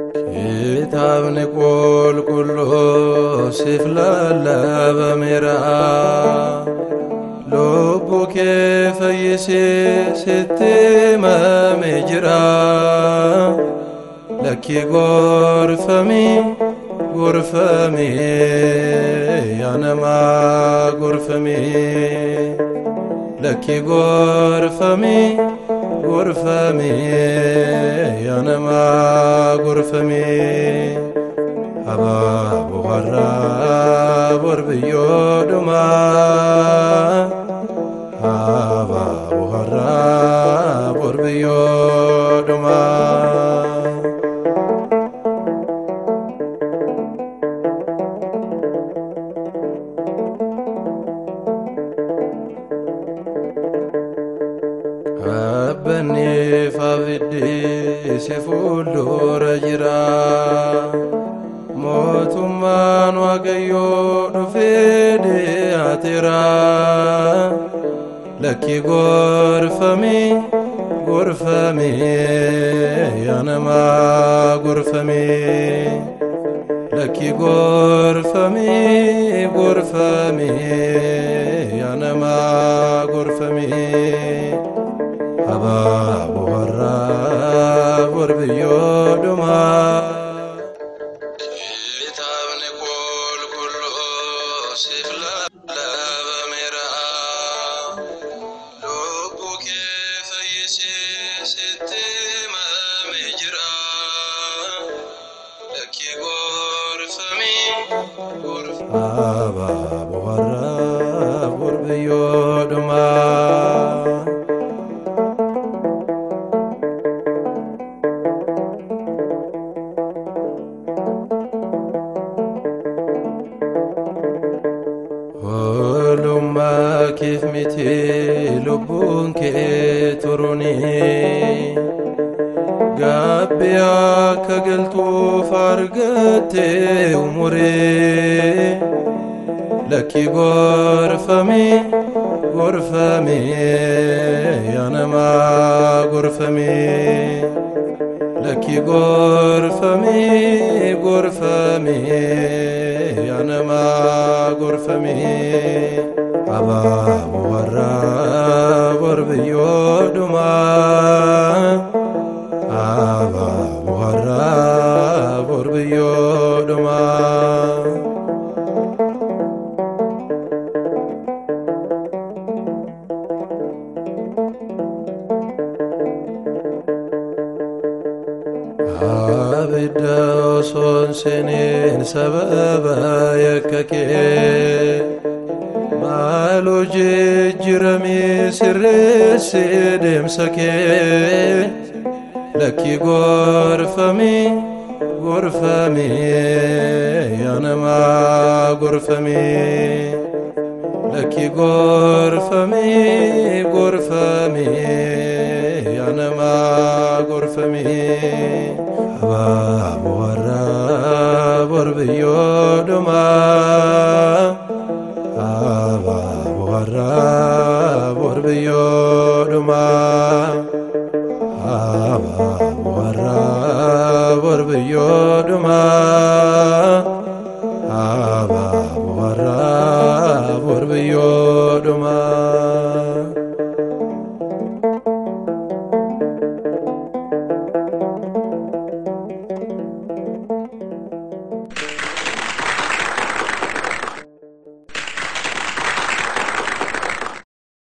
Kitaabni qulqulluu siif lallabameera. Lubbuu kee fayyisee sitti himamee jira. Lakki gorfamii gorfamii yaa namaa gorfamii. Lakki gorfamii gorfamii yaa namaa gorfamii. Abaaboo har'aa bor biyyoodhumaa. Abaaboo har'aa bor biyyoodhumaa. Abbanni faafiddi si fuuldura jira. Mootummaan Waaqayyoo dhufee dhiyaateera. Lakki gorfamii gorfamii yaa namaa gorfamii. Lakki gorfamii gorfamii yaa namaa gorfamii. Abaaboo har'aa bor biyyoodhumaa. Kitaabni qulqulluu siif lallabameera. Lubbuu kee fayyisee sitti himamee jira. Lakki gorfamii gorfamii. Abaaboo har'aa bor biyyoodhumaa. Oolummaa keef miti lubbuun kee turuni. Gaabbii akka galtuuf argatte umurii. Lakki gorfamii gorfamii yaa namaa gorfamii. Lakki gorfamii gorfamii yaa namaa gorfamii. Abaaboo har'aa bor biyyoodhumaa. Abaaboo har'aa bor biyyoodhumaa. Abidda osoo hin seeniin sababa yakka kee. Maaloo jijjiiramii sirreessi deemsa kee. Lakki gorfamii gorfamii yaa namaa gorfamii. Lakki gorfamii gorfamii yaa namaa gorfamii. Abaaboo har'aa bor biyyoodhumaa. Abaaboo har'aa bor biyyoodhumaa. Abaaboo har'aa bor biyyoodhumaa. Abaaboo har'aa bor biyyoodhumaa.